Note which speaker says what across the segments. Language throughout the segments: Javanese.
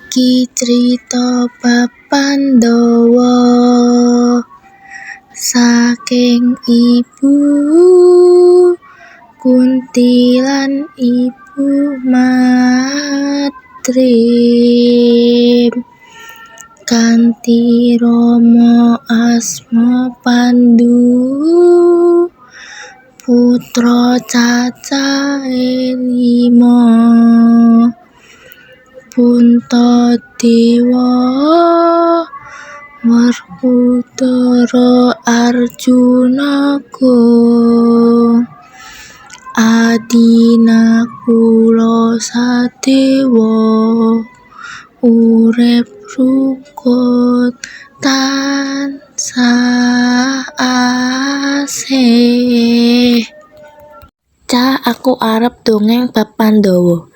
Speaker 1: Iki crita bab Pandhawa saking Ibu Kunti lan Ibu Madrim kanthi rama asma Pandhu putra cacahe lima. Puntadewa, Werkudara, Arjuna Gong Adi Nakula Sadewa urip rukun tansah asih. Cah, aku arep dongeng bab Pandhawa.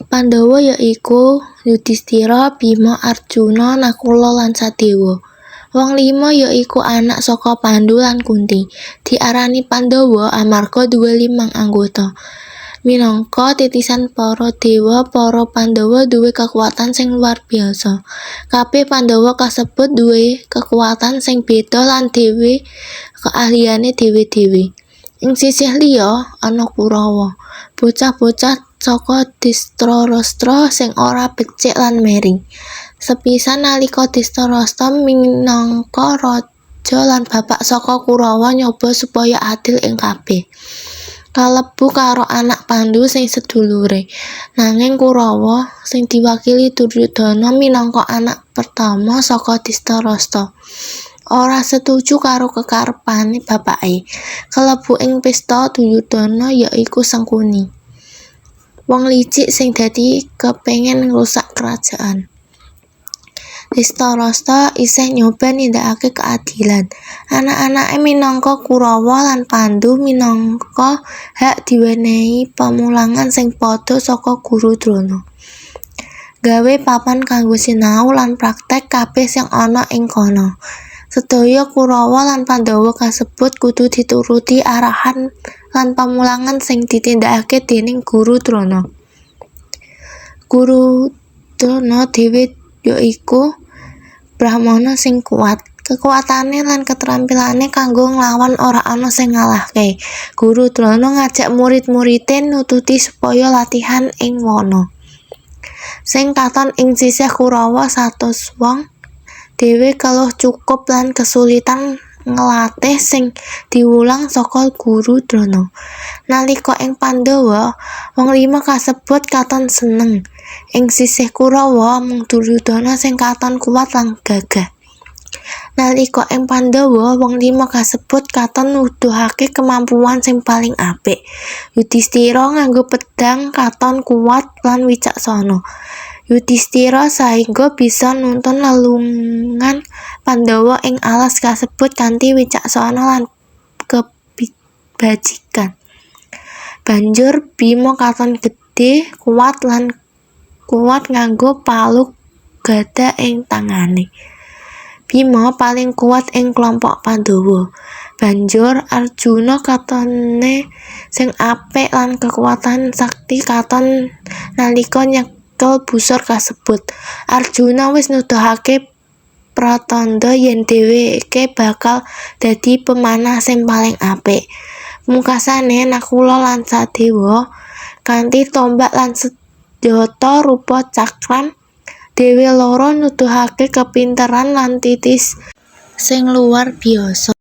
Speaker 1: Pandhawa ya iku Yudhistira, Bima, Arjuna, Nakula lan Sadewa. Wong lima ya iku anak saka Pandhu lan Kunti. Diarani Pandhawa amarga duwe limang anggota. Minangka titisan para dewa, para Pandhawa duwe kekuatan sing luar biasa. Kabeh Pandhawa kasebut duwe kekuatan sing beda lan dhewe keahliane dhewe-dhewe. Ing sisih liya ana Kurawa, bocah-bocah saka Destrarastra sing ora becik lan meri. Sepisan nalika Destarasta minangka raja lan bapak saka Kurawa nyoba supaya adil ing kabeh, kalebu karo anak Pandhu sing sedulure. Nanging Kurawa sing diwakili Duryudana minangka anak pertama saka Destarasta, ora setuju karo kekarepane bapake. Kalebu ing pesta Duryudana ya iku Sengkuni, wong licik sing dadi kepengin ngrusak kerajaan. Destarasta isih nyoba nindakake keadilan. Anak-anake minangka Kurawa lan Pandhu minangka hak diwenehi pamulangan sing padha saka Guru Drona. Gawe papan kanggo sinau lan praktek kabeh sing ana ing kana. Sedaya Kurawa lan Pandhawa kasebut kudu dituruti arahan lan pamulangan sing ditindakake dening Guru Drona. Guru Drona dhewe ya iku brahmana sing kuat. Kekuatane lan ketrampilane kanggo nglawan ora ana sing ngalahke. Guru Drona ngajak murid-muride nututi supaya latihan ing wana. Sing katon ing sisih Kurawa 100 wong dhewe keluh cukup lan kesulitan nglatih sing diwulang saka Guru Drona. Nalika ing Pandhawa, wong lima kasebut katon seneng. Ing sisih Kurawa mung Duryudana sing katon kuat lan gagah. Nalika ing Pandhawa, wong lima kasebut katon nuduhake kemampuan sing paling apik. Yudhistira nganggo pedhang katon kuat lan wicaksana. Yudhistira saengga bisa nuntun lelungan Pandhawa ing alas kasebut kanthi wicaksana lan kebajikan. Banjur Bima katon gedhe, kuat lan kuat nganggo palu gada ing tangane. Bima paling kuat ing klompok Pandhawa. Banjur Arjuna katone sing apik lan kekuatan sakti katon nalika nyekel busur kasebut. Arjuna wis nuduhake pratandha yen dheweke bakal dadi pemanah sing paling apik. Pungkasane Nakula lan Sadewa kanthi tombak lan senjata rupa cakram dhewe loro nuduhake kepinteran lan titis sing luar biasa.